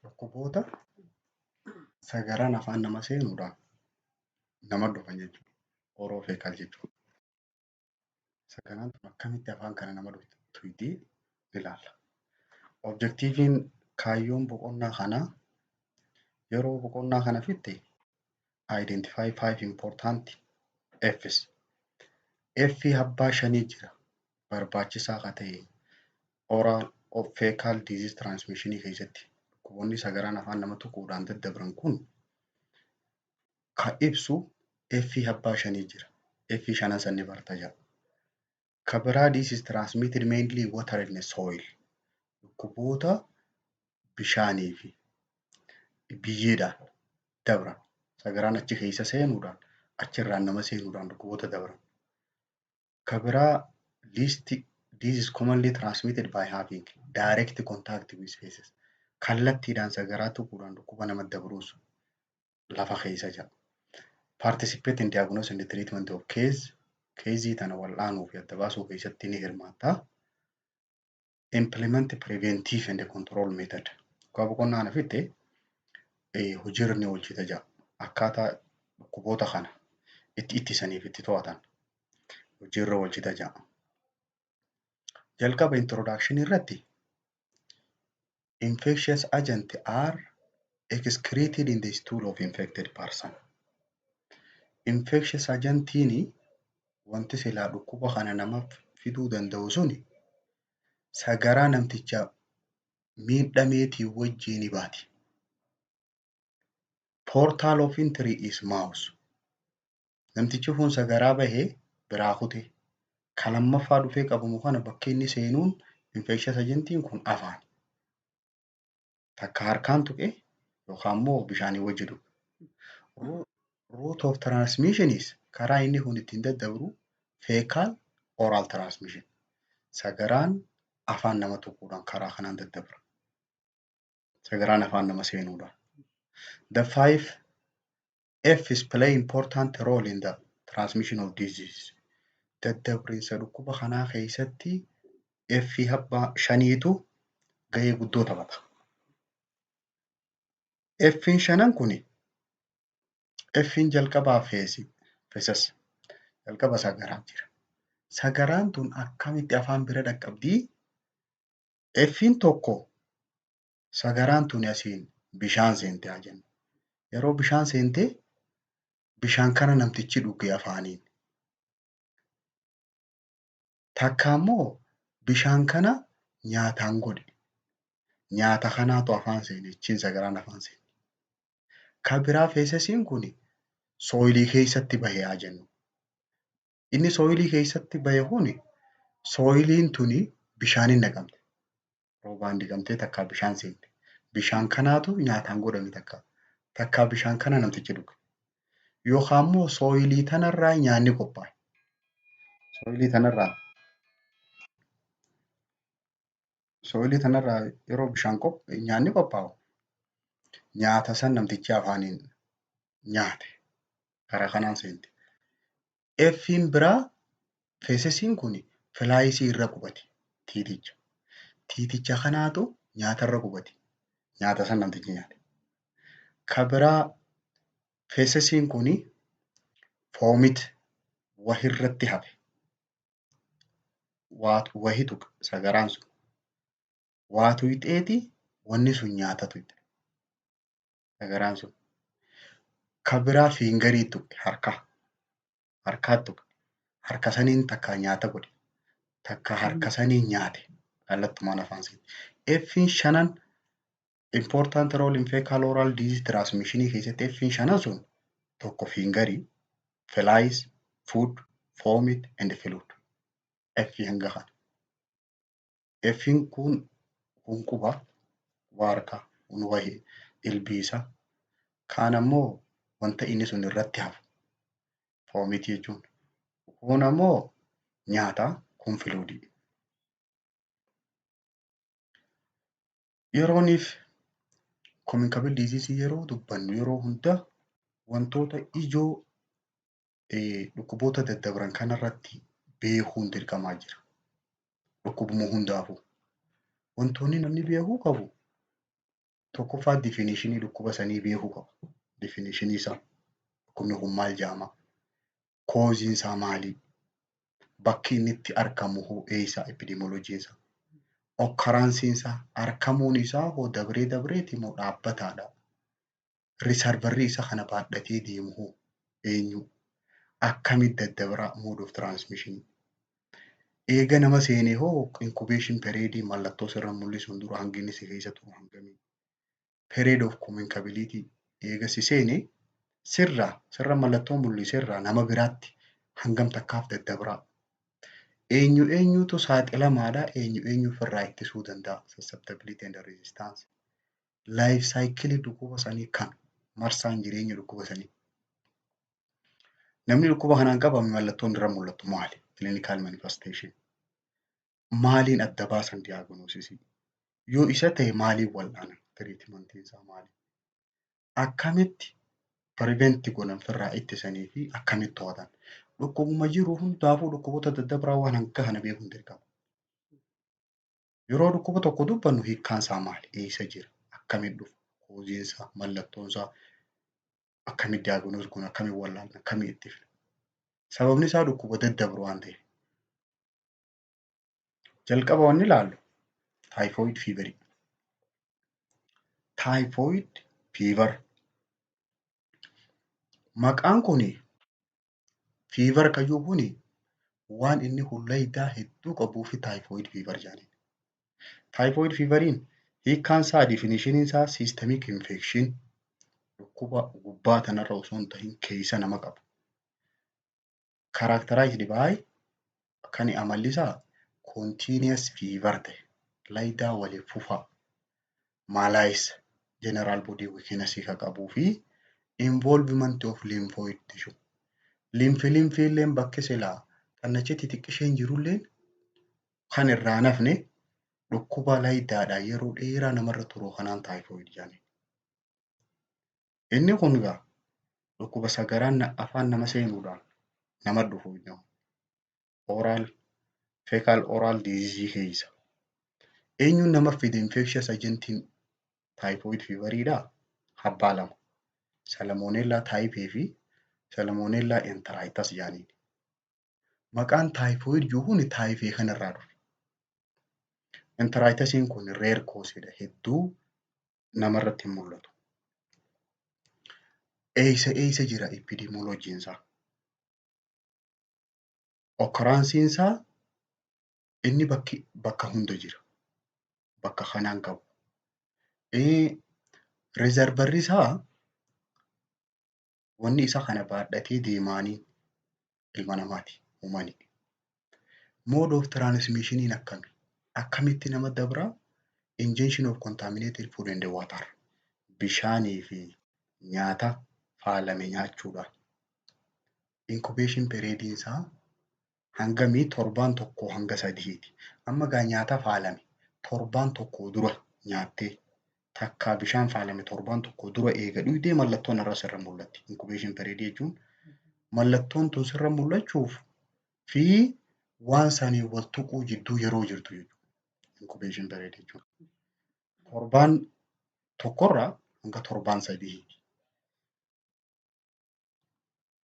Dhukkuboota sagaraan afaan nama seenuudhaan nama dhufan jechuudha. Oroofeekaal jechuudha. Sagaraan tun akkamitti afaan kana nama dhufti ilaalla. Objektiiviin kaayyoon boqonnaa kanaa yeroo boqonnaa kana fixxe identify five important F's. F abbaa shanii jira barbaachisaa ka ta'e oral fecal disease transmission keessatti dhukkuboonni sagaraan afaan nama tuquudhaan daddabran kun ka ibsu F abbaa shanii jira. F shanan san ni barta jedha. Ka biraa this is transmitted mainly water and soil. Dhukkuboota bishaanii fi biyyeedhaan dabran. Sagaraan achi keessa seenuudhaan achirraan nama seenuudhaan dhukkuboota dabran. Ka biraa list this is commonly transmitted by having direct contact with feces. Kallattiidhaan sagaraa tuquudhaan dhukkuba nama dabruus lafa keessa jira. Participate in diagnosis and treatment of case. Caseii tana wal'aanuu fi adda baasuu keessatti ni hirmaata. Implement preventive and control method. Akka boqonnaa kana fixxe hojiirra ni oolchita jedha. Akkaataa dhukkuboota kana itti ittisaniif itti to'atan hojiirra oolchita jedha. Jalqaba introduction irratti infectious agent are excreted in the stool of infected person. Infectious agentiin wanti silaa dhukkuba kana nama fiduu danda'u suni sagaraa namticha miidhameetii wajjin baati. Portal of entry is mouth. Namtichi kun sagaraa bahee biraa kute. Ka lammaffaa dhufee qabamu kana bakki inni seenuun infectious agentiin kun afaan. Takka harkaan tuqee yookaan immoo bishaanii wajji dhuge. Route of transmission is karaa inni kun ittiin daddabru fecal oral transmission. Sagaraan afaan nama tuquudhaan karaa kanaan daddabra. Sagaraan afaan nama seenuudhaan. The five F's play important role in the transmission of disease. Daddabriinsa dhukkuba kanaa keessatti F abbaa shaniitu gahee guddoo taphata. F'n shanan kuni F'n jalqabaa feces feces jalqaba sagaraa jira. Sagaraan tun akkamitti afaan bira dhaqqabdii? F'n tokko sagaraan tun asiin bishaan seente haa jennu. Yeroo bishaan seente bishaan kana namtichi dhuge afaaniin. Takka immoo bishaan kana nyaataan godhe. Nyaata kanaatu afaan seene achiin sagaraan afaan seene. Kan biraa fecesiin kun soilii keessatti bahe haa jennu. Inni soilii keessatti bahe kuni soiliin tuni bishaaniin naqamte. Roobaan dhiqamtee takkaa bishaan seente. Bishaan kanaatu nyaataan godhame takka. Takkaa bishaan kana namtichi dhuge. Yookaan immoo soilii tanarraa nyaanni qophaa'e. Soilii tanarraa yeroo bishaan nyaanni qophaa'u nyaata san namtichi afaaniin nyaate. Karaa kanaan seente. F'n biraa fecesiin kun fliesii irra qubate tiiticha. Tiiticha kanaatu nyaatarra qubate. Nyaata san namtichi nyaate. Ka biraa fecesiin kun fomite wahirratti hafe. Wahi tuqe sagaraan sun. Waa tuqxeeti wanni sun nyaata tuqxe. Sagaraan sun. Ka biraa fingerii tuqe harka. Harkaa tuqe. Harka saniin takka nyaata godhe. Takka harka saniin nyaate. Kallattumaan afaan seente. F'n shanan important role in fecal oral disease transmission keessatti F'n shanan sun tokko fingerii, flies, food, vomit and fluid. F hanga kana. F'n kun quba, waa harkaa, kun wahii ilbiisa. Kaan ammoo wanta inni sun irratti hafu vomitii jechuun. Kun ammoo nyaata, kun fluidii. Yerooniif communicable disease yeroo dubbannu yeroo hunda wantoota ijoo dhukkuboota daddabran kanarratti beekuun dirqamaa jira. Dhukkubuma hundaafuu. Wantoonni namni beekuu qabu Tokkoffaa definitionii dhukkuba sanii beekuu qaba. Definitionii isaa dhukkubni kun maal jedhama? Causeiin isaa maali? Bakki inni itti argamu hoo eessa? Epidemiologyiin isaa. Occurrenceiin isaa argamuun isaa hoo dabree dabreeti moo dhaabbataadha? Reservoirri isa kana baadhatee deemu hoo eenyu? Akkamitti daddabra mode of transmission? Eega nama seenee hoo incubation period mallattoo sirra mul'isuun dura hangi inni si keessa turu hangamii? Period of communicability eega si seene sirra mallattoo mul'iserraa nama biraatti hangam takkaaf daddabraa? Eenyu eenyutu saaxilamaadha? Eenyu eenyu ofirraa ittisuu danda'a? Susceptibility and resistance. Life cycle dhukkuba sanii kami? Marsaan jireenya dhukkuba sanii. Namni dhukkuba kanaan qabame mallattoon irra mul'attu maali? Clinical manifestation. Maaliin adda baasan diagnosisii? Yoo isa ta'e maaliin wal'aanan? Treatmentiin isaa maali? Akkamitti prevent godhan ofirraa ittisanii fi akkamitti to'atan? Dhukkubuma jiru hundaafuu dhukkuboota daddabraa waan hanga kana beekuun dirqama. Yeroo dhukkuba tokko dubbannu hiikkaan isaa maali? Eessa jira? Akkamitti dhufa? Causeiin isaa, mallattoon isaa, akkamitti diagnose goona? Akkamitti wal'aanna? Akkamitti ittifna? Sababni isaa dhukkuba daddabru waan ta'eef. Jalqaba wanni ilaallu typhoid feverii. Typhoid fever. Maqaan kuni fever kayyuu kuni waan inni hullaydaa hedduu qabuu fi typhoid fever jedhaniin. Typhoid feveriin hiikkaan isaa definitioniin isaa systemic infection dhukkuba gubbaa tanarra osoo hin tahin keessa nama qabu. Characterized by kan amalli isaa continuous fever ta'e laydaa waliin fufaa malaise general body weakness kan qabuu fi involvement of lymphoid tissue. Lymphiilleen bakki silaa xannachi xixiqqisheen jirulleen kan irraa nafne dhukkuba laydaadhaan yeroo dheeraa namarra turu kanaan typhoid jedhani. Inni kun egaa dhukkuba sagaraan afaan nama seenuudhaan nama dhufu oral fecal oral disease keessa. Eenyuun nama fide infectious agentiin typhoid feveriidhaa? Abbaa lama. Salmonella typhi fi Salmonella enteritidis jedhaniin. Maqaan typhoid jiru kun typhi kanarraa dhufe. Enteritidisiin kun rare causeidha. Hedduu namarratti hin mul'atu. Eessa eessa jira epidemiologyiin isaa? Occurrenceiin isaa inni bakki bakka hunda jira. Bakka kanaan qabu. Reservoirri isaa wanni isa kana baadhatee deemaanii ilma namaati. Uumani. Mode of transmissioniin akkami? Akkamitti nama dabraa? Ingestion of contaminated food and water. Bishaanii fi nyaata faalame nyaachuudhaan. Incubation periodiin isaa hangamii torbaan tokkoo hanga sadiiti. Amma gaa nyaata faalame torbaan tokko dura nyaattee takkaa bishaan faalame torbaan tokko dura eega dhugdee mallattoon irra sirra mul'atti. Incubation period jechuun mallattoon tun sirra mul'achuuf fi waan saniin wal tuquu jidduu yeroo jirtu jechuudha. Incubation period jechuun. Torbaan tokkorraa hanga torbaan sadiiti.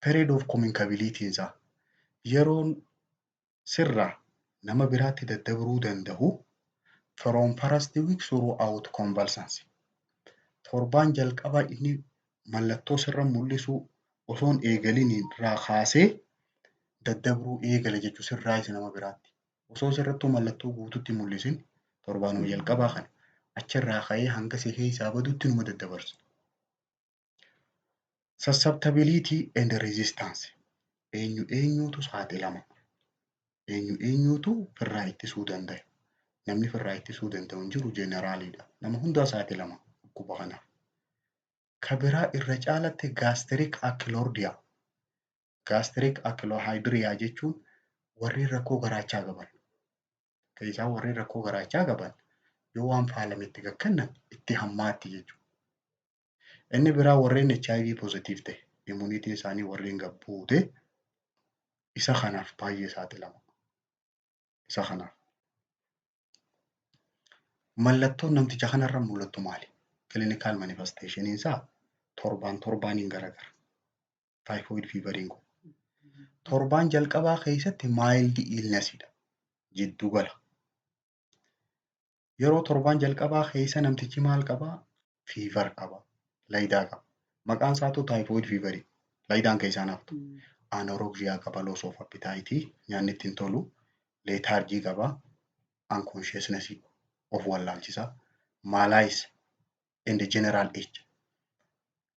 Period of communicability isaa yeroon sirraa nama biraatti daddabruu danda'u from first week throughout convalescence. Torbaan jalqabaa inni mallattoo sirra mul'isuu osoo hin eegalin irraa kaasee daddabruu eegala jechuudha sirraa nama biraatti. Osoo sirrattuu mallattoo guutuutti hin mul'isin torbaanuma jalqabaa kana achirraa ka'ee hanga si keessaa badutti numa daddabarsa. Susceptibility and resistance. Eenyu eenyutu saaxilama? Eenyu eenyutu firraa ittisuu danda'a? Namni firraa ittisuu danda'u hin jiru generaliidha. Nama hundaa saaxilama dhukkuba kanaaf. Ka biraa irra caalatti gastric achlorhydria. Gastric achlorhydria jechuun warreen rakkoo garaachaa qaban. Keessaa warreen rakkoo garaachaa qaban yoo waan faalame itti gakkennan itti hammaatti jechuudha. Inni biraa warreen HIV positive ta'e immunityiin isaanii warreen gad buute isa kanaaf baay'ee saaxilama. Isa kanaaf. Mallattoon namticha kanarra mul'attu maali? Clinical manifestation isaa torbaan torbaaniin garagara. Typhoid feveriin kun. Torbaan jalqabaa keessatti mild illnessidha. Jiddu gala. Yeroo torbaan jalqabaa keessa namtichi maal qabaa? Fever qaba. Layidaa qaba. Maqaan isaatu typhoid feverii. Layidaan keessaa haftu. Anorexia qaba, loss of appetite, nyaanni ittiin tolu. Lethargy qaba. Unconsciousness, of wallaalchisa. Malaise and general age.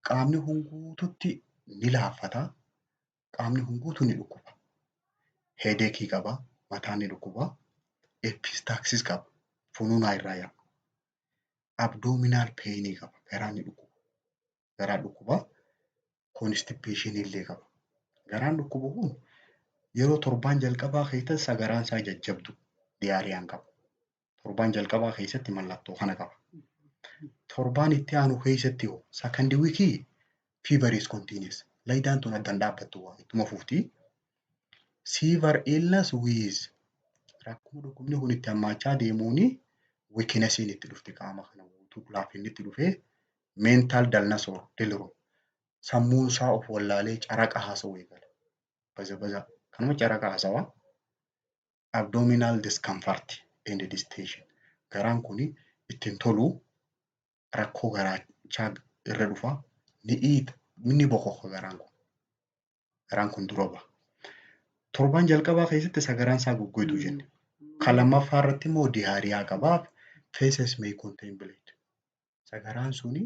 Qaamni kun guututti ni laaffata. Qaamni kun guutuu ni dhukkuba. Headache qaba. Mataan ni dhukkuba. Epistaxis qaba. Funuunaa irraa yaa'a. Abdominal pain qaba. Garaan ni dhukkuba. Garaan dhukkuba. Constipation illee qaba. Garaan dhukkubu kun yeroo torbaan jalqabaa keessatti sagaraan isaa jajjabdu diarrheaan qaba. Torbaan jalqabaa keessatti mallattoo kana qaba. Torbaan itti aanu keessatti hoo, second weekii, fever is continuous. Laayidaan tun addaan dhaabbattu waa ittuma fufti. Severe illness with rakkoo dhukkubni kun itti hammaachaa deemuuni weaknessiin itti dhufti, qaama kana guutuu laafinni itti dhufee, mental dullness or delirium, sammuun isaa of wallaalee caraqa haasa'uu eegala. Baza baza kanuma caraqa haasawaa. Abdominal discomfort and distension. Garaan kuni ittiin tolu, rakkoo garaachaa irra dhufa, ni dhiita, ni bokoka garaan kun. Garaan kun dura baha. Torbaan jalqabaa keessatti sagaraan isaa goggoitu jenne. Kan lammaffaa irratti immoo diarrhea qabaaf, feces may contain blood. Sagaraan suni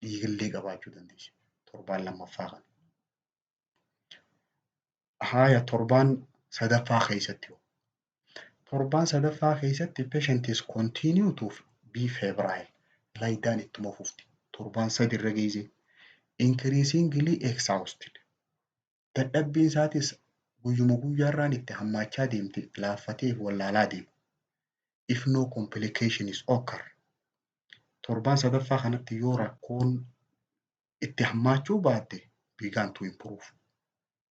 dhiigallee qabaachuu dandeessi. Torbaan lammaffaa kana. Haaya, torbaan sadaffaa keessatti hoo? Torbaan sadaffaa keessatti patient is continue to be febrile. Laayidaan ittuma fufti. Torbaan sadi irra geesse. Increasingly exhausted. Dadhabbiin isaatis guyyuma guyyaarraan itti hammaachaa deemti, laaffatee fi wallaalaa deema. If no complication is occur. Torbaan sadaffaa kanatti yoo rakkoon itti hammaachuu baatte, began to improve.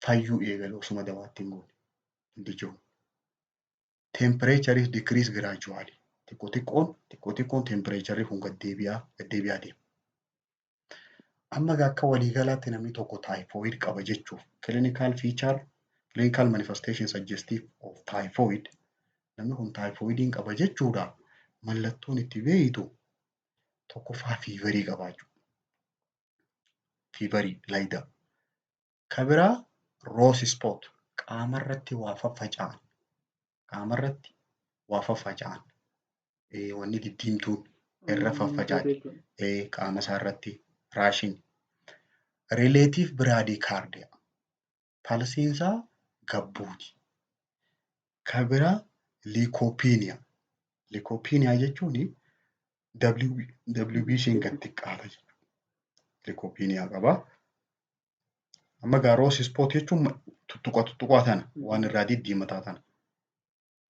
Fayyuu eegale osuma dawaatti hin goone. Namtichi kun. Temperature is decrease gradually. Xiqqoo xiqqoon xiqqoo xiqqoon temperature kun gad deebi'aa gad deebi'aa deema. Amma egaa akka waliigalaatti namni tokko typhoid qaba jechuuf clinical feature, clinical manifestation suggestive of typhoid, namni kun typhoidiin qaba jechuudha, mallattoon itti beeytu tokkoffaa feverii qabaachuu. Feverii, laayidaa. Ka biraa rose spot, qaamarratti waa faffaca'an. Qaamarratti waa faffaca'an. Wanni diddiimtuun irra faffacaati. Qaama isaa irratti rashiin. Relative bradycardia. Pulsiin isaa gabbuuti. Ka biraa leukopenia. Leukopenia jechuun WBC'n gad xiqqaata jechuudha. Leukopenia qaba. Amma egaa rose spot jechuun tuttuqa tuttuqaa tana waan irraa diddiimataa tana.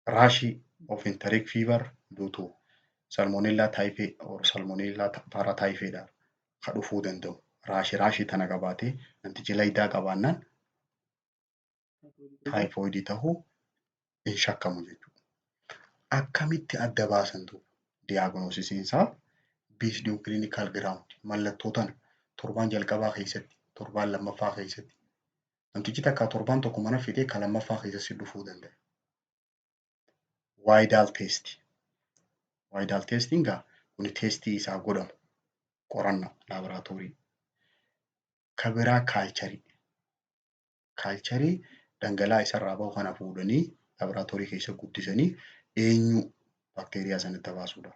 Rashii of enteric fever due to salmonella typhi or salmonella paratyphiidhaan kan dhufuu danda'u. Rashii rashii tana qabaatee namtichi layidaa qabaannaan taayifoidii ta'uu hin shakkamu jechuudha. Akkamitti adda baasantu? Diagnosisiin isaa based on clinical ground, mallattoo tana torbaan jalqabaa keessatti, torbaan lammaffaa keessatti, namtichi takka torbaan tokko mana fixee kan lammaffaa keessatti dhufuu danda'a. Widal test. Widal testiin gaa kun testii isaa godhamu, qorannaa laaboraatoorii. Ka biraa culturii. Culturii dhangala'aa isarraa bahu kana fuudhanii laaboraatoorii keessa guddisanii eenyu baakteeriyaa sanatti baasuudha.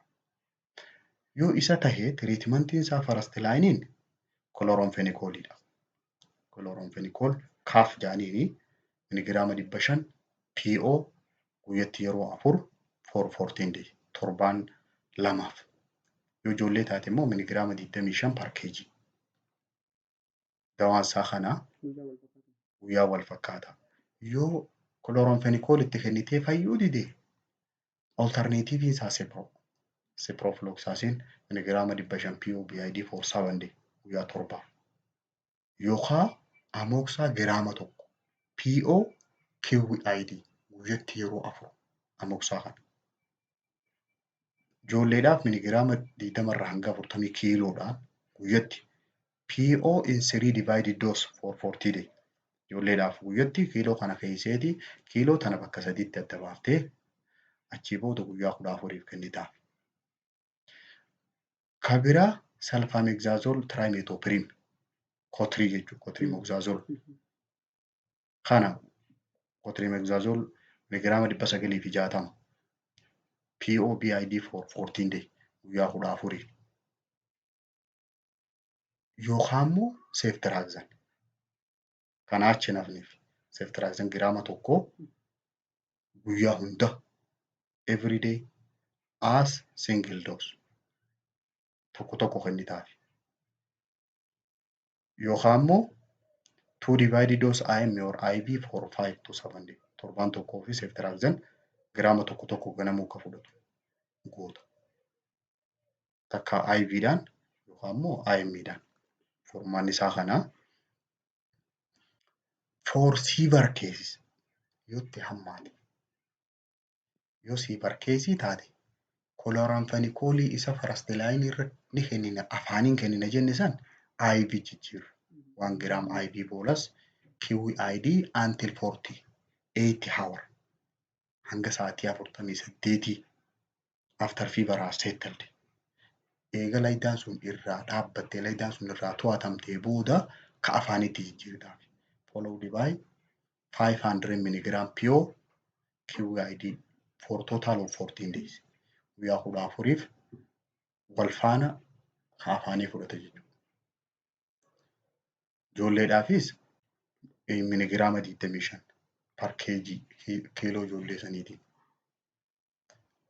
Yoo isa tahe treatmentiin isaa first lineiin chloramphenicoliidha. Chloramphenicol kaaf jedhaniini miligiraama 500 PO guyyatti yeroo afur for 14 day, torbaan 2f. Yoo ijoollee taate immoo miligiraama 25 per kg. Dawaan isaa kana guyyaa wal fakkaata. Yoo chloramphenicol itti kennitee fayyuu dide, alternativeiin isaa cipro. Ciprofloxacin miligiraama 500 PO BID for 7 day, guyyaa 7f. Yookaan amoxa giraama 1 PO QID guyyatti yeroo afur amoxa kana. Ijoolleedhaaf miligiraama 20 irraa hanga 40 kiiloodhaan guyyatti PO in three divided dose for 40 day. Ijoolleedhaaf guyyatti kiiloo kana keesseeti kiiloo tana bakka sadiitti adda baaftee achii booda guyyaa 14f kennitaaf. Ka biraa sulfamethoxazole trimethoprim, cotri jechuudha. Cotrimoxazole kana, cotrimoxazole miligiraama 960 PO BID for 14 day, guyyaa 14f. Yookaan immoo ceftriaxone. Kanaa achi hin hafneef ceftriaxone giraama 1 guyyaa hunda, every day as single dose, tokko tokko kennitaaf. Yookaan immoo two divided dose IM or IV for 5 to 7 day, torbaan tokkoo fi ceftriaxone giraama tokko tokko ganamuu akka fudhatu goota. Takka IVdhaan yookaan immoo IMdhaan. Furmaanni isaa kana. For severe cases, yoo itti hammaate, yoo severe case taate, chloramphenicol isa first line irra ni kennina, afaaniin kennina jenne san IV jijjiirra. 1 gram IV bolus QID until 48 hour, hanga sa'aatii 48 after fever has settled. Eega laayidaan sun irraa dhaabbattee, laayidaan sun irraa to'atamtee booda ka afaanitti jijjiirtaaf. Followed by 500 milligram PO QID for total of 14 days. Guyyaa 14f wal faana ka afaanii fudhata jechuudha. Ijoolleedhaafis miligiraama 25 per kg, kiiloo ijoollee saniitiin.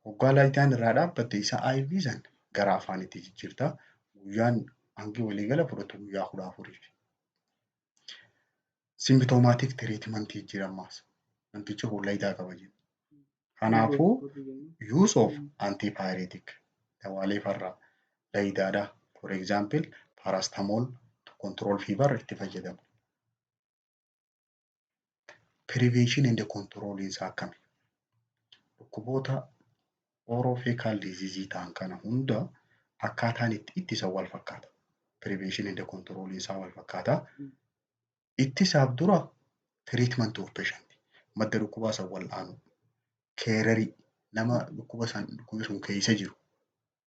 Hoggaa laayidaan irraa dhaabbatte isa IV san gara afaanitti jijjiirta. Guyyaan hangi waliigala fudhatu guyyaa 14f. Symptomatic treatment jira ammaas. Namtichi kun laayidaa qaba jenna. Kanaafuu use of antipyretic, dawaalee farra laayidaadha. For example, paracetamol to control fever itti fayyadamu. Prevention and control isaa akkami? Dhukkuboota orofecal disease ta'an kana hunda akkaataan itti ittisan wal fakkaata. Prevention and control isaa wal fakkaata. Ittisaaf dura treatment of patient, madda dhukkubaa san wal'aanuu. Carerii nama dhukkuba san dhukkubni sun keessa jiru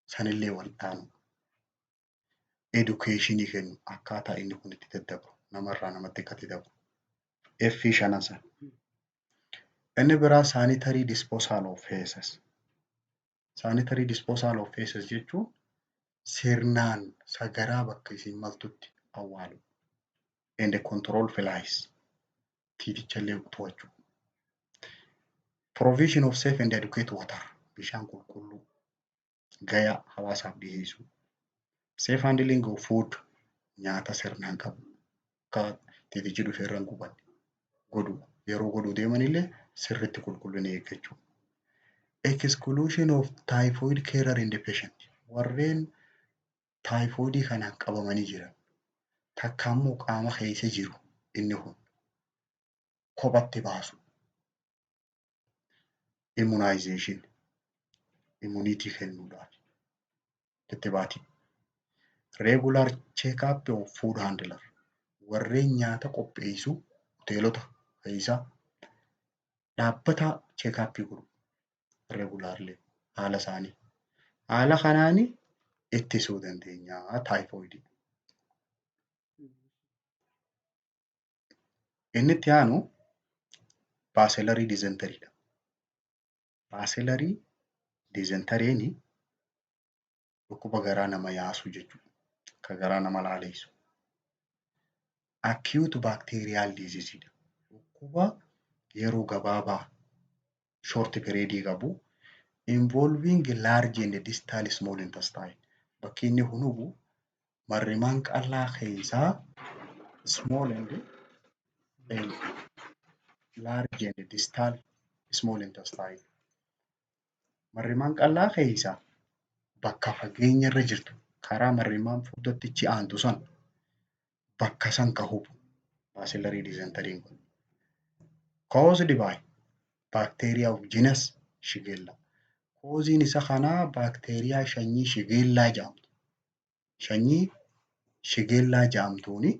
sanillee wal'aanuu. Educationii kennu, akkaataa inni kun itti daddabru, namarraa namatti akka itti dabru. F shanan sana. Inni biraa sanitary disposal of feces. Sanitary disposal of feces jechuun sirnaan sagaraa bakka isin maltutti awwaalu. And control flies. Tiiticha illee to'achuu. Provision of safe and adequate water. Bishaan qulqulluu gayaa hawaasaaf dhiyeessuu. Safe handling of food, nyaata sirnaan qabu. Akka tiitichi dhufee irra hin qubanne godhuu. Yeroo godhuu deeman illee sirriitti qulqullina eeggachuu. Exclusion of typhoid carrier in the patient. Warreen taayifoidii kanaan qabamanii jiran takka immoo qaama keessa jiru inni kun kophatti baasu. Immunization, immunity kennuudhaaf. Kittibaatii. Regular check-up of food handler. Warreen nyaata qopheessu hoteelota keessa dhaabbata check-up godhu regularly haala isaanii. Haala kanaani ittisuu dandeenya taayifoidii. Inni itti aanu bacillary dysenterydha. Bacillary dysenteryn dhukkuba garaa nama yaasu jechuudha. Ka garaa nama laaleessu. Acute bacterial disease dha. Dhukkuba yeroo gabaabaa, short period qabu, involving large and distal small intestine. Bakki inni hubu marrimaan qal'aa keessaa small and large and distal small intestine. Marrimaan qal'aa keessa bakka fageenya irra jirtu, karaa marrimaan furdatti aantu san, bakka san ka hubu bacillary dysenteryn kun. Caused by bacteria of genus Shigella. Causeiin isa kanaa baakteeriyaa sanyii Shigella jedhamtu. Sanyii Shigella jedhamtuuni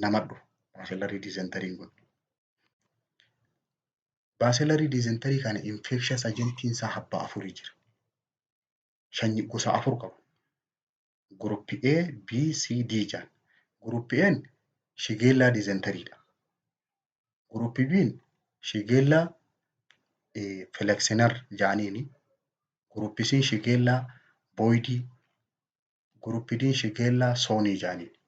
nama dhufa bacillary dysenteryn kun. Bacillary dysentery kana infectious agentiin isaa abbaa afurii jira. Sanyii gosa afur qaba. Group A, B, C, D jedhan. Group A'n Shigella dysenterydha. Group B'n Shigella flexneri jedhaniini. Group C'n Shigella boydii. Group D'n Shigella sonnei jedhaniini.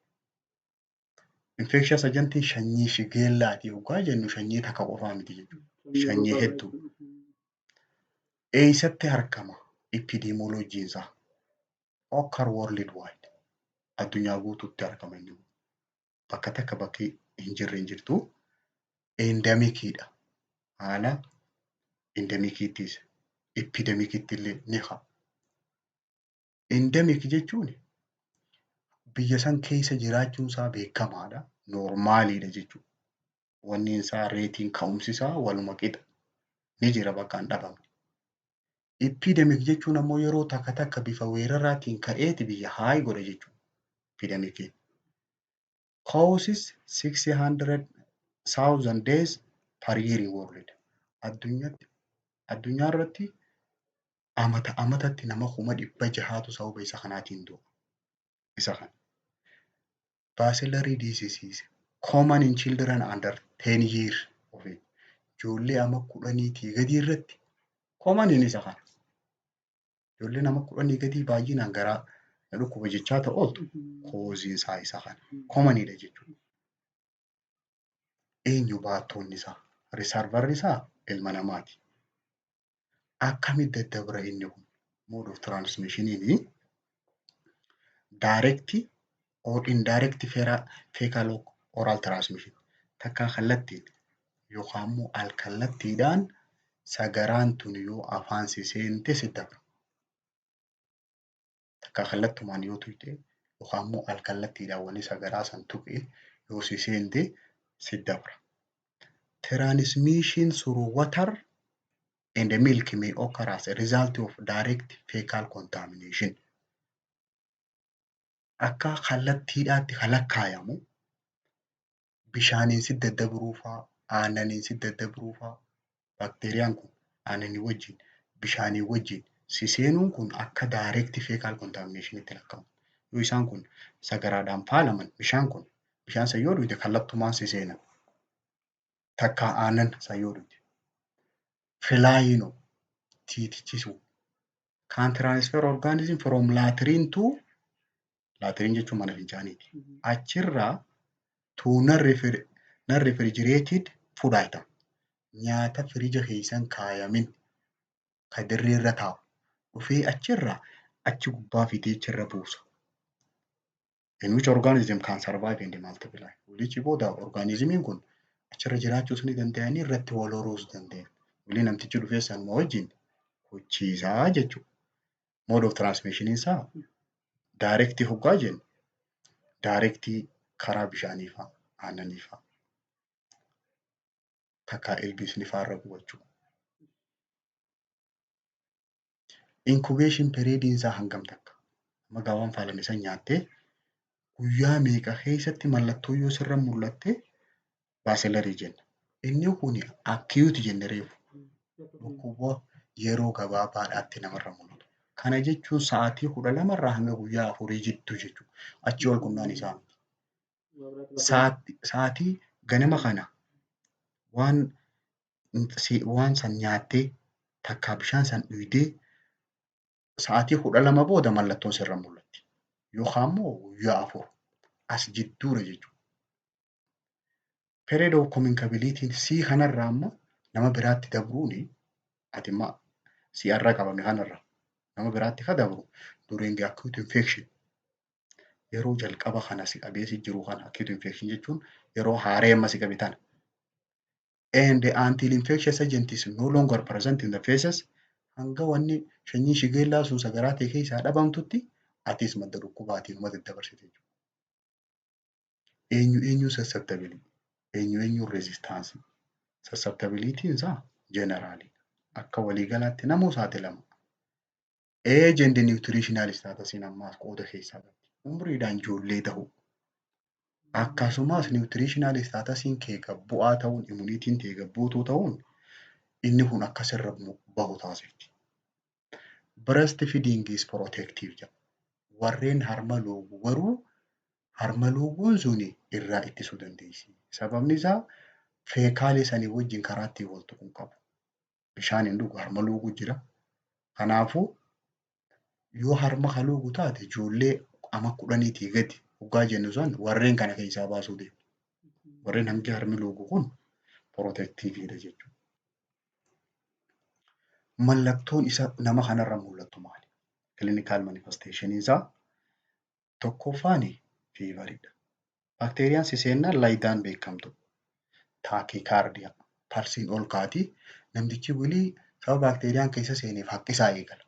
Infectious agentiin sanyii Shigellaati yoggaa jennu sanyii takka qofaa miti jechuudha. Sanyii hedduu. Eessatti argama epidemiologyn isaa? Occur worldwide. Addunyaa guutuutti argama inni kun. Bakka takka bakki hin jirre hin jirtu. Endemiciidha. Haala endemiciittis epidemiciitti illee ni ka'a. Endemic jechuun biyya san keessa jiraachuun isaa beekamaadha. Normaliidha jechuudha. Wanni isaa rateiin ka'umsi isaa waluma qixa. Ni jira bakka hin dhabamne. Epidemic jechuun ammoo yeroo takka takka bifa weeraraatiin ka'eeti biyya haayi godha jechuudha. Epidemiciin. Causes 600,000 deaths per year in world. Addunyaatti addunyaa irratti amata amatatti nama 600,000tu sababa isa kanaatiin du'a. Isa kana. Bacillary disease common in children under 10 years of age. Ijoollee ama 10tii gadii irratti common isa kana. Ijoollee nama 10 gadii baay'inaan garaa na dhukkuba jechaa ta'u ooltu causeiin isaa isa kana. Commoniidha jechuudha. Eenyu baattoonni isaa? Reservoirri isaa ilma namaati. Akkamitti daddabra inni kun? Mode of transmissioniin direct or indirect fecal oral transmission, takka kallattiin yookaan immoo al-kallattiidhaan sagaraan tun yoo afaan si seente si dabra. Takka kallattumaan yoo tuqxe yookaan immoo al-kallattiidhaan wanni sagaraa san tuqe yoo si seente si dabra. Transmission through water and milk may occur as a result of direct fecal contamination. Akka kallattiidhaatti kan lakkaayamu bishaaniin si daddabruu fa'aa, aannaniin si daddabruu fa'aa, baakteeriyaan kun aannanii wajjin bishaanii wajjin si seenuun kun akka direct fecal contaminationitti lakkaa'ama. Yoo isaan kun sagaraadhaan faalaman, bishaan kun bishaan san yoo dhugde kallattumaan si seenan. Takka aannan san yoo dhugde. Flyinoo tiitichisuu can transfer organism from latrine to, latrine jechuun mana fincaaniiti. Achirraa to non-refrigerated food item, nyaata firija keessan kaayamin ka dirreerra taa'u dhufee achirraa achi gubbaa fidee achirra buusa. In which organism can survive and multiply. Walichi booda organismiin kun achirra jiraachuus ni danda'anii, irratti wal horuus danda'an. Walii namtichi dhufee sanuma wajjin hojiisaa jechuudha. Mode of transmission isaa direct hoggaa jennu direct karaa bishaanii fa'a, aannanii fa'a. Takkaa ilbiisni fa'aa irra qubachuu. Incubation period isaa hangam takka? Amma gaawwan faalame san nyaattee guyyaa meeqa keessatti mallattoo yoo sirra mul'atte bacillary jenna? Inni kun acute jenne reefu. Dhukkuba yeroo gabaabaadhaatti namarra mul'atu. Kana jechuun sa'aatii 12rraa hanga guyyaa 4 jidduu jechuudha. Achii ol qunnaan isaa miti. Sa'aatii ganama kana waan san nyaattee takkaa bishaan san dhugdee sa'aatii 12 booda mallattoon sirra mul'atti. Yookaan immoo guyyaa 4 as jidduudha jechuudha. Period of communicability sii kanarraa immoo nama biraatti dabruuni, ati immoo si'arra qabame kanarra nama biraatti ka dabru during acute infection, yeroo jalqaba kana si qabee si jiru kana, acute infection jechuun yeroo haaree amma si qabe tana. And until infectious agent is no longer present in the feces, hanga wanni sanyii Shigella sun sagaraa ta'e keessaa dhabamtutti atis madda dhukkubaatiin uma daddabarsite jechuudha. Eenyu eenyu susceptible? Eenyu eenyu resistance? Susceptibilityn isaa general, akka waliigalaatti namuu saaxilama. Age and nutritional status ammaas qooda keessaa qabdi. Umriidhaan ijoollee ta'uu, akkasumas nutritional statusiin kee gad bu'aa ta'uun, immunityn kee gad buutuu ta'uun, inni kun akka sirra bahu taasifti. Breast feeding is protective jedha. Warreen harma loogu garuu harma looguun suni irraa ittisuu dandeessi. Sababni isaa fecal sanii wajjin karaa ittiin wal tuqu hin qabu. Bishaan hin dhugu, harma looguu jira. Kanaafuu yoo harma kan loogu taate, ijoollee ama 10tii gadi hoggaa jennu san warreen kana keessaa baasuu deema. Warreen hangi harmi loogu kun protectiveiidha jechuudha. Mallattoon isa nama kanarra mul'attu maali? Clinical manifestation isaa tokkoffaan feveriidha. Baakteeriyaan siseennaan laayidaan beekamtu. Tachycardia. Pulseiin ol kaati. Namtichi wilii sababa baakteeriyaan keessa seeneef haqqisaa eegala.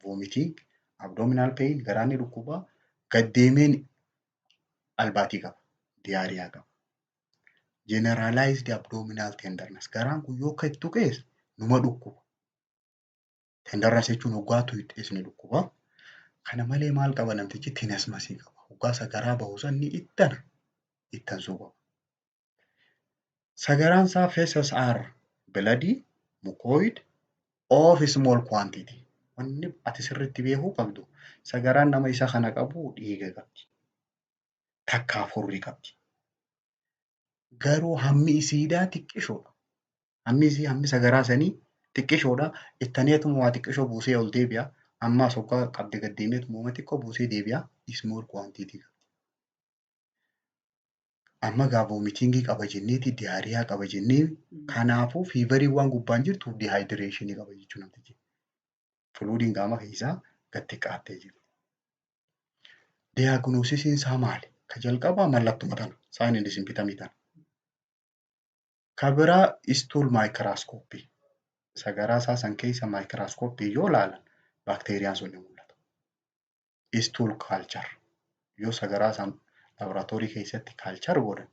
Vomiting, abdominal pain, garaan ni dhukkuba, gaddeemeen albaatii qaba. Diarrhea qaba. Generalized abdominal tenderness. Garaan kun yoo akka tuqees numa dhukkuba. Tenderness jechuun hoggaa tuqxees ni dhukkuba. Kana malee maal qaba namtichi? Tenesmusii qaba. Hoggaa sagaraa bahu san ni ittana. Ittansuu qaba. Sagaraan isaa feces are bloody, mucoid, of small quantity. Wanni ati sirriitti beekuu qabdu, sagaraan nama isa kana qabu dhiiga qabdi. Takkaa furrii qabdi. Garuu hammi isiidhaa xiqqishoodha. Hammi isii, hammi sagaraa sanii xiqqishoodha. Ittaneetuma waa xiqqishoo buusee ol deebi'a. Ammaas hoggaa qabde gad deemeetuma xiqqoo buusee deebi'a. Small quantity qabdi. Amma gaa vomitingii qaba jenneeti, diarrhea qaba jennee, kanaafuu feverii waan gubbaan jirtuuf dehydrationii qaba jechuudha namtichi. Fluidiin qaama keessaa gad xiqqaattee jirti. Diagnosisiin isaa maali? Ka jalqabaa mallattuma tana, sign and symptomii tana. Ka biraa stool microscopy. Sagaraa isaa san keessa microscopy yoo ilaalan baakteeriyaan sun ni mul'ata. Stool culture, yoo sagaraa san laaboraatoorii keessatti culture godhan,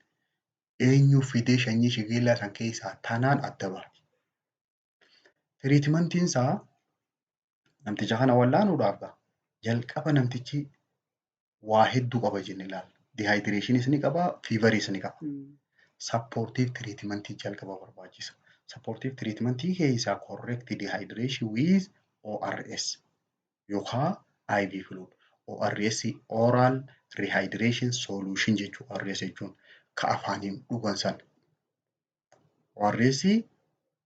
eenyu fidee sanyii Shigella san keessaa tanaan adda baati. Treatmentiin isaa, namticha kana wallaanuudhaaf jalqaba namtichi waa hedduu qaba jennee ilaalla. Dehydrationis ni qaba, feveriis ni qaba. Supportive treatmentii jalqaba barbaachisa. Supportive treatmentii keessaa correct dehydration with ORS yookaan IV fluid. ORS, oral rehydration solution jechuudha. ORS jechuun ka afaaniin dhugan sana. ORS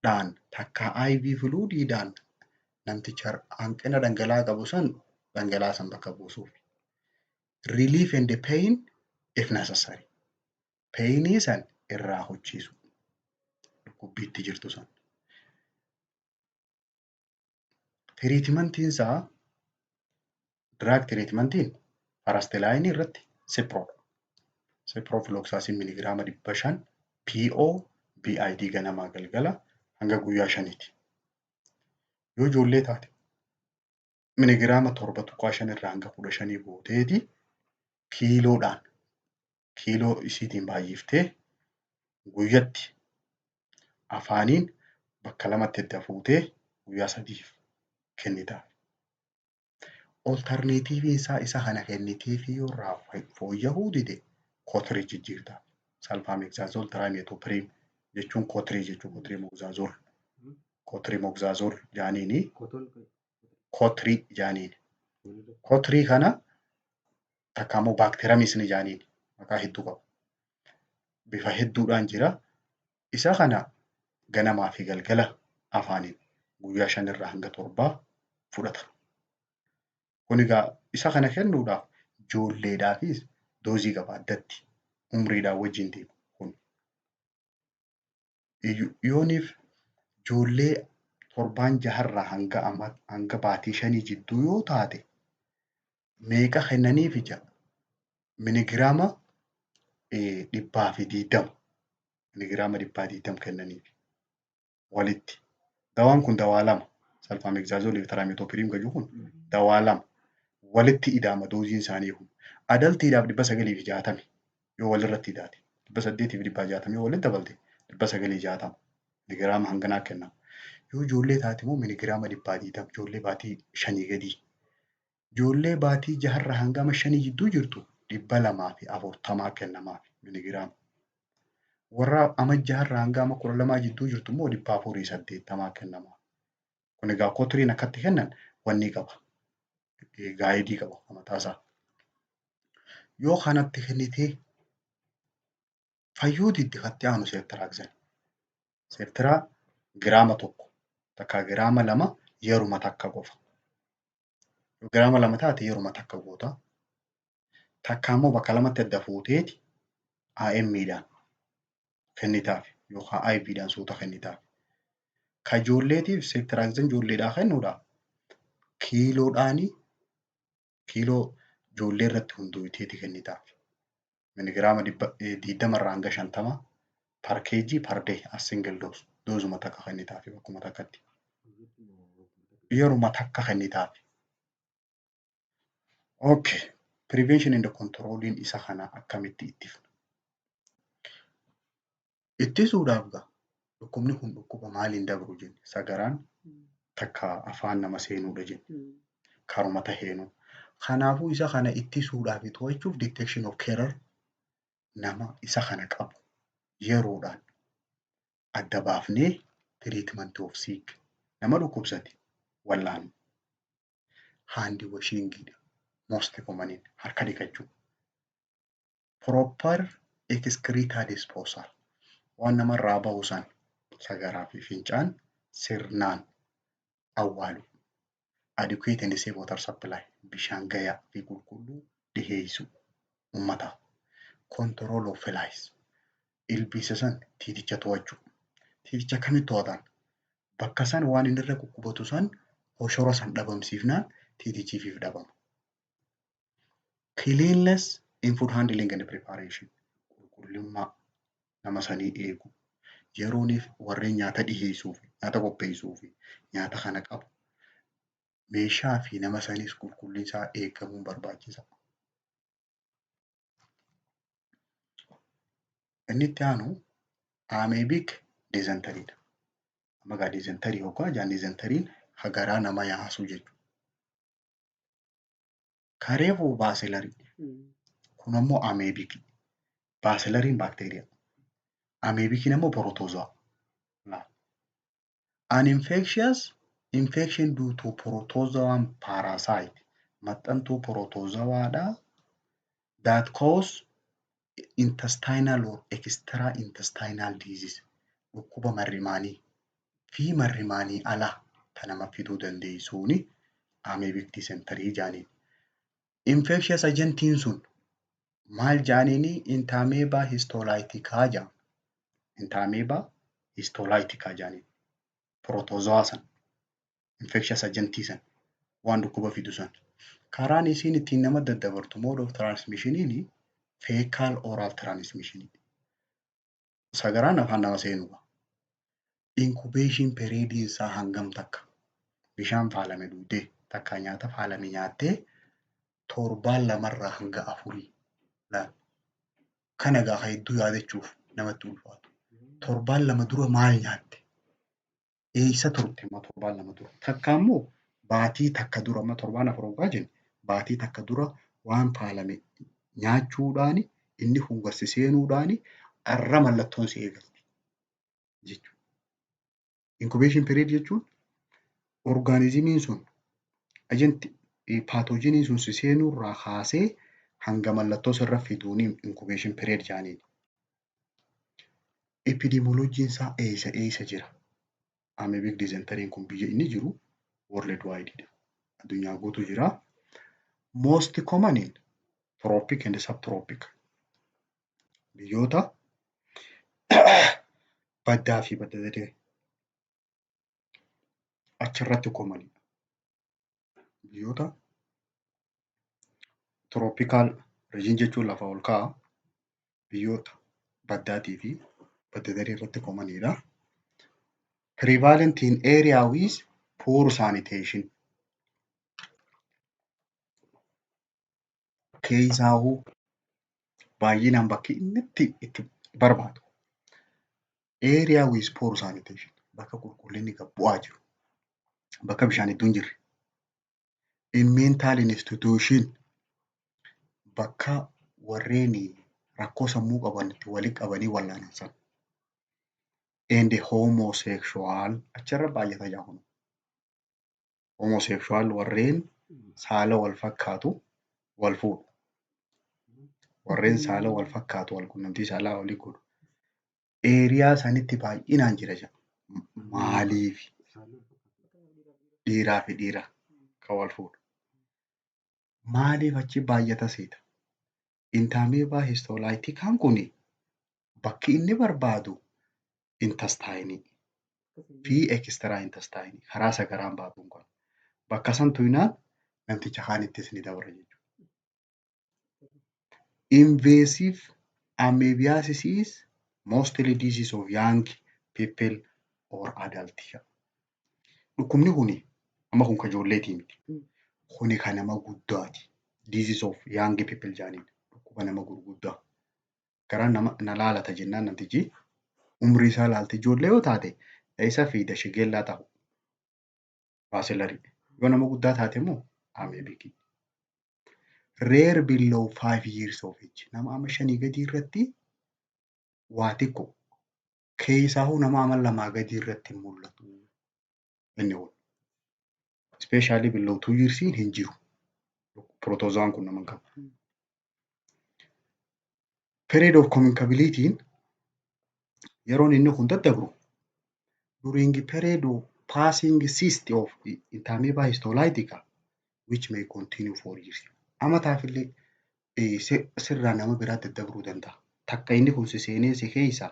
dhaan takka IV fluidiidhaan namticha hanqina dhangala'aa qabu san dhangala'aa san bakka buusuuf. Relief and pain if necessary. Painii san irraa hojjiisu. Dhukkubbiitti jirtu san. Treatmentiin isaa, drug treatmentiin first lineii irratti Ciproodha. Ciprofloxacin miligiraama 500 PO BID ganamaa galgala hanga guyyaa 5ti. Yoo ijoollee taate miligiraama 7.5 irraa hanga 15 gooteeti kiiloodhaan, kiiloo isiitiin baay'iftee guyyatti afaaniin bakka lamatti edda fuutee guyyaa 3f kennitaaf. Alternativeiin isaa, isa kana kenniteefii yoo irraa fooyya'uu dide, Kotrii jijjiirtaaf. Sulfamethoxazole trimethoprim jechuun Kotrii jechuun cotrimoxazole. Cotrimoxazole jaaniini, Kotrii jaaniini. Kotrii kana takka immoo Bactramis ni jaaniini. Maqaa hedduu qaba. Bifa hedduudhaan jira. Isa kana ganamaa fi galgala afaaniin guyyaa 5rraa hanga 7 fudhata. Kun egaa isa kana kennuudhaaf ijoolleedhaafis doseii qaba addatti, umriidhaan wajjin deema kun. Yooniif ijoollee torbaan jaharraa hanga baatii 5 jidduu yoo taate meeqa kennaniif ija? Miligiraama 120, miligiraama 120 kennaniif walitti. Dawaan kun dawaa lama, sulfamethoxazoleii fi trimethoprim gaju kun dawaa lama walitti ida'ama doseiin isaanii kun. Adultiidhaaf 960 yoo walirratti idaate, 860 yoo walitti dabalte, 960 miligiraama hanganaa kennama. Yoo ijoollee taate immoo miligiraama 120, ijoollee baatii 5 gadii. Ijoollee baatii 6rraa hanga 5 jidduu jirtu 240 kennamaaf miligiraama. Warra ama 6rraa hanga ama 12 jidduu jirtu immoo 480 kennamaaf. Kun egaa Kotriin akkatti kennan wanni qaba. Guide qaba mataasaa. Yoo kanatti kennitee fayyuu didde, katti aanu ceftriaxone. Ceftria giraama 1 takka giraama 2 yeruma takka qofa. Yoo giraama 2 taate yeruma takka goota. Takka immoo bakka lamatti adda fuuteeti IM'dhaan kennitaaf yookaan IV'dhaan suuta kennitaaf. Ka ijoolleetiif ceftriaxone ijoolleedhaa kennuudhaaf kiiloodhaanii, kiiloo ijoollee irratti hundoofteeti kennitaaf. Miligiraama 20rraa hanga 50 per kg per day as single dose, doozuma takka kennitaaf bakkuma takkatti. Yeruma takka kennitaaf. Okay. Prevention and controlling isa kana akkamitti ittifna? Ittisuudhaaf gaa dhukkubni kun dhukkuba maaliin dabru jenne? Sagaraan takka afaan nama seenuudha jenne. Karuma taheenu. Kanaafuu isa kana ittisuudhaaf, to'achuuf, detection of carrier, nama isa kana qabu yeroodhaan adda baafnee treatment of sick, nama dhukkubsate wallaanu. Hand washingidha. Most common harka dhiqachuu. Proper excreta disposal, waan namarraa bahu san sagaraa fi fincaan sirnaan awwaalu. Adequate and safe water supply, bishaan gahaa fi qulqulluu dhiheessuu uummataaf. Control of flies, ilbiisa san tiiticha to'achuu. Tiiticha akkamitti to'atan? Bakka san waan inni irra quqqubatu san hoshora san dhabamsiifnaan tiitichiif dhabama. Cleanliness in food handling and preparation, qulqullummaa nama sanii eegu. Yerooniif warreen nyaata dhiheessuu fi nyaata qopheessuu fi nyaata kana qabu meeshaa fi nama sanis qulqullinni isaa eegamuun barbaachisa. Inni itti aanu amoebic dysenteryidha. Amma egaa dysentery yookaan jaan dysenteryn garaa nama yaasuu jechuudha. Kareefuu bacillary, kun ammoo amoebic. Bacillaryn baakteeriyaa. Amoebiciin ammoo protozoa. An infectious infection due to protozoan parasite, maxxantuu protozoaadha, that cause intestinal or extra intestinal disease, dhukkuba marrimaanii fi marrimaanii ala kan nama fiduu dandeessuuni amoebic dysentery jaaniin. Infectious agentiin sun maal jaaniini? Entamoeba histolytica jedhama. Entamoeba histolytica jaaniin. Protozoa san infectious agentii san waan dhukkuba fidu san. Karaan isiin ittiin nama daddabartu, mode of transmissioniin, fecal oral transmission. Sagaraan afaan nama seenuudha. Incubation period isaa hangam takka? Bishaan faalame dhugdee takka nyaata faalame nyaattee torbaan 2rraa hanga 4. Kana egaa hedduu yaadachuuf namatti ulfaatu. Torbaan 2 dura maal nyaatte? Eessa turte amma torbaan 2 dura? Takka immoo baatii takka dura, amma torbaan 4 hoggaa jenne, baatii takka dura waan faalame nyaachuudhaani inni kun gad si seenuudhaani arra mallattoon si eegalti jechuudha. Incubation period jechuun organismiin sun, agent pathogeniin sun si seenuurraa kaasee hanga mallattoo sirra fiduuni incubation period jedhaniin. Epidemiologyn isaa eessa eessa jira? Amoebic dysenteryn kun biyya inni jiru world wide dha. Addunyaa guutuu jira. Most common in tropic and subtropic. Biyyoota baddaa fi badda daree achirratti commonidha. Biyyoota tropical region jechuun lafa ol ka'aa, biyyoota baddaatii fi badda daree irratti commonidha. Prevalent in area with poor sanitation. Keessaahuu baay'inaan bakki inni itti barbaadu area with poor sanitation, bakka qulqullinni gad bu'aa jiru, bakka bishaan hedduu hin jirre. In mental institution, bakka warreen rakkoo sammuu qaban itti walitti qabanii wallaanan sana. And homosexual achirra baay'ata jaa kun. Homosexual warreen saala wal fakkaatu wal fuudhu. Warreen saala wal fakkaatu wal quunnamtii saalaa walii godhu. Area sanitti baay'inaan jira jedha. Maaliif? Dhiiraa fi dhiira kan wal fuudhu. Maaliif achi baay'ata seeta? Entamoeba histolyticaan kun bakki inni barbaadu intestine fi extra intestine karaa sagaraan baatuun kun. Bakka san tuqnaan namticha kaanittis ni dabra jechuudha. Invasive amoebiasis is mostly disease of young people or adult. Dhukkubni kuni amma kun kan ijoolleetii miti. Kuni kan nama guddaati. Disease of young people jedhaniin dhukkuba nama gurguddaa. Garaan nama na laalata jennaan namtichi umrii isaa laalte ijoollee yoo taate isa fiida Shigella ta'u. Bacillary. Yoo nama guddaa taate immoo amoebic. Rare below 5 years of age. Nama amma 5 gadii irratti waa xiqqoo. Keessaahuu nama amma 2 gadii irratti hin mul'atu. Inni kun. Especially below 2 years hin jiru. Protozoan kun nama hin qabu. Period of communicability yeroon inni kun daddabru during period of passing cyst of Entamoeba histolytica which may continue for years. Amataafillee sirraa nama biraa daddabruu danda'a. Takka inni kun si seenee si keessa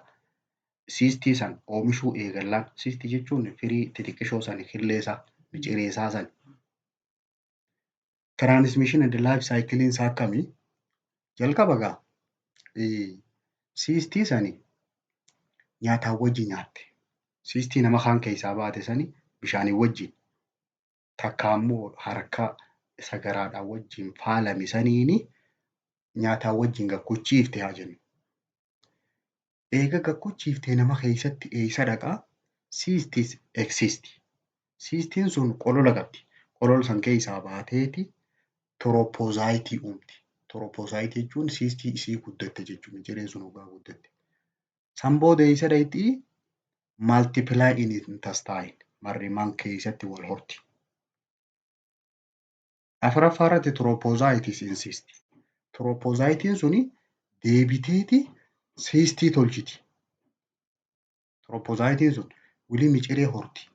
cystii san oomishuu eegallaan, cystii jechuun firii xixiqqishoo san, killeesaa micireesaa san. Transmission and life cycle isaa akkamii? Jalqaba gaa cystii sani nyaataan wajji nyaatte. Cystii nama kaan keessaa baate sani bishaanii wajjin takka ammoo harka sagaraadhaan wajjin faalame saniini nyaataan wajjin gakkuchiifte haa jennu. Eega gakkuchiiftee nama keessatti eessa dhaqaa? Cysts exist. Cystiin sun qolola qabdi. Qolola san keessaa baateeti trophozoite uumti. Trophozoite jechuun cystii isii guddatte jechuudha. Micireen sun hoggaa guddatte. San booda eessa dhaqxii? Multiply in intestine. Marrimaan keessatti wal horti. Afuraffaa irratti trophozoites encyst. Trophozoitiin suni deebiteeti cystii tolchiti. Trophozoitiin sun wili miciree horti.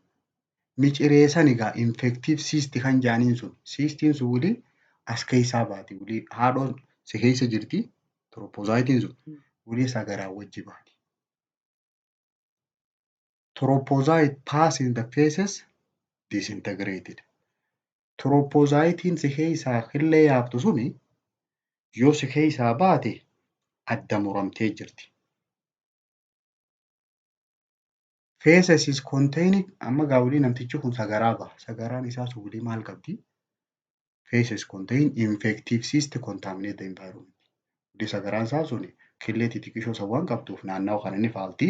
Miciree san egaa infective cyst kan jedhaniin sun, cystiin sun wili as keessaa baati. Wili haadhoon si keessa jirti. Trophozoitiin sun wili sagaraa wajji baati. Trophozoite pass in the feces disintegrated. Trophozoitiin si keessaa killee yaaftu suni yoo si keessaa baate adda muramtee jirti. Feces is containing, amma gaa wulii namtichi kun sagaraa baha. Sagaraan isaa sun wulii maal qabdi? Feces contain infective cyst contaminate the environment. Wulii sagaraan isaa sun killee xixiqqishoo san waan qabduuf naannawa kana ni faalti.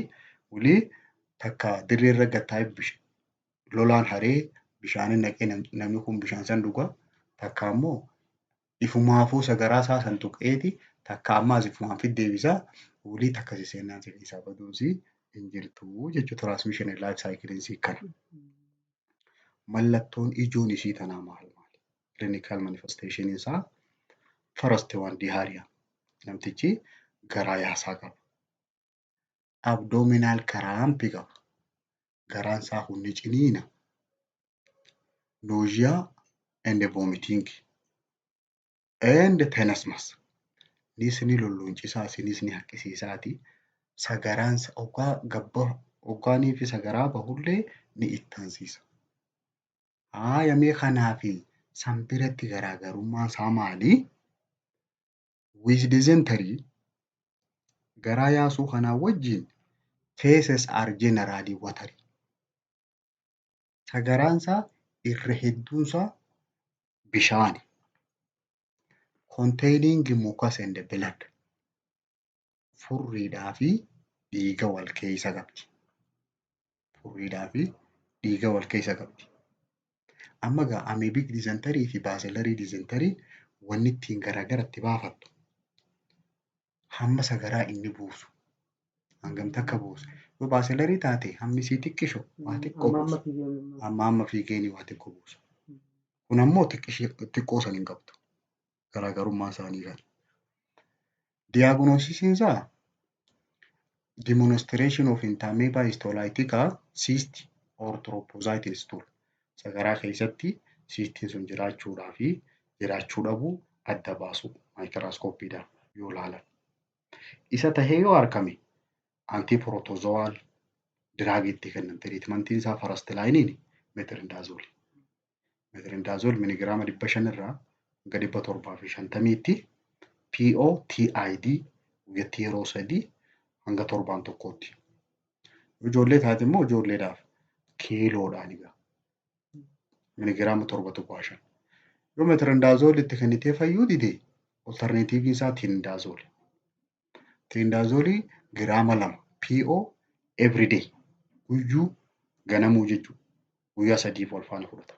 Wulii takka dirree irra gad taa'ee lolaan haree bishaanin naqee namni kun bishaan san dhuga. Takka ammoo ifumaafuu sagaraa isaa san tuqeeti takka ammaas ifumaan fit deebisaa wulii takka si seennaan si keessaa baduusi hin jirtu jechuudha. Transmission and life cycle isii kana. Mallattoon ijoon isii tanaa maal maali? Clinical manifestation isaa first one, diarrhea. Namtichi garaa yaasaa qaba. Abdominal cramp qaba. Garaan isaa kun ni ciniina. Nausea and vomiting and tenesmus. Nis ni lolloonchisaa isinis ni haqqisiisaati. Sagaraan hoggaa gabba hoggaanii fi sagaraa bahullee ni ittaansiisa. Haaya, mee kanaa fi san biratti garaagarummaan isaa maali? With dysentery, garaa yaasuu kanaa wajjin, feces are generally watery. Sagaraan isaa irra hedduun isaa bishaani. Containing mucus and blood. Furriidhaa fi dhiiga wal keessa qabdi. Furriidhaa fi dhiiga wal keessa qabdi. Amma egaa amoebic dysentery fi bacillary dysentery wanni ittiin garaagaratti baafattu hamma sagaraa inni buusu, hangam takka buusa. Yoo bacillary taate hammi isii xiqqisho, waa xiqqoo buusa. Hamma hamma fiigeenii waa xiqqoo buusa. Kun ammoo xiqqoo san hin qabdu. Garaagarummaan isaanii kana. Diagnosisiin isaa demonstration of Entamoeba histolytica cyst or trophozoite in stool. Sagaraa keessatti cystiin sun jiraachuudhaa fi jiraachuu dhabuu adda baasu maayikiraaskooppiidhaan yoo ilaalan. Isa tahee yoo argame, antiprotozoal drugii itti kennan. Treatmentiin isaa first lineiin metronidazole. Metronidazole miligiraama 500 irraa hanga 750tti PO TID, guyyatti yeroo 3 hanga torbaan tokkootti. Ijoollee taate immoo ijoolleedhaaf kiiloodhaan egaa miligiraama 7.5. Yoo metronidazole itti kennitee fayyuu dide, alternativeiin isaa tinidazole. Tinidazole giraama 2 PO everyday, guyyuu ganamuu jechuudha. Guyyaa 3f wal faana fudhata.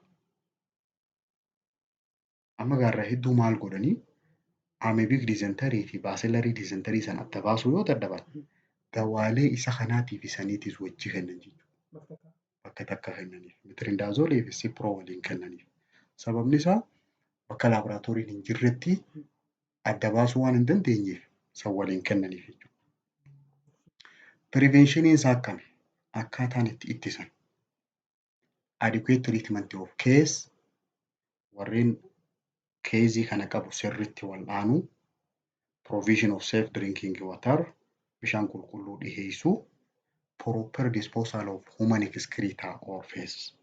Amma gaarraa hedduu maal godhanii, amoebic dysentery fi bacillary dysentery sana adda baasuu yoo dadhaban, dawaalee isa kanaatii fi saniitis wajji kennan jechuudha. Bakka takka kennaniif. Metronidazole fi cipro waliin kennaniif. Sababni isaa bakka laaboraatooriin hin jirretti adda baasuu waan hin dandeenyeef san waliin kennaniif jechuudha. Preventioniin isaa akkami? Akkaataan itti ittisan. Adequate treatment of case, warreen caseii kana qabu sirriitti wal'aanuu, provision of safe drinking water, bishaan qulqulluu dhiheessuu, proper disposal of human excreta or feces,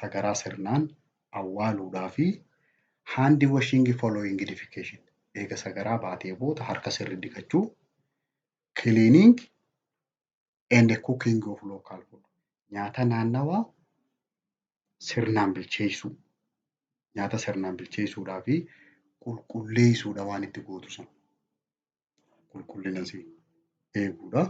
sagaraa sirnaan awwaaluudhaa fi hand washing following defecation, eega sagaraa baatee booda harka sirri dhiqachuu, cleaning and cooking of local food, nyaata naannawaa sirnaan bilcheessuu, nyaata sirnaan bilcheessuudhaa fi qulqulleessuudha waan itti gootu sana qulqullina isii eeguudha.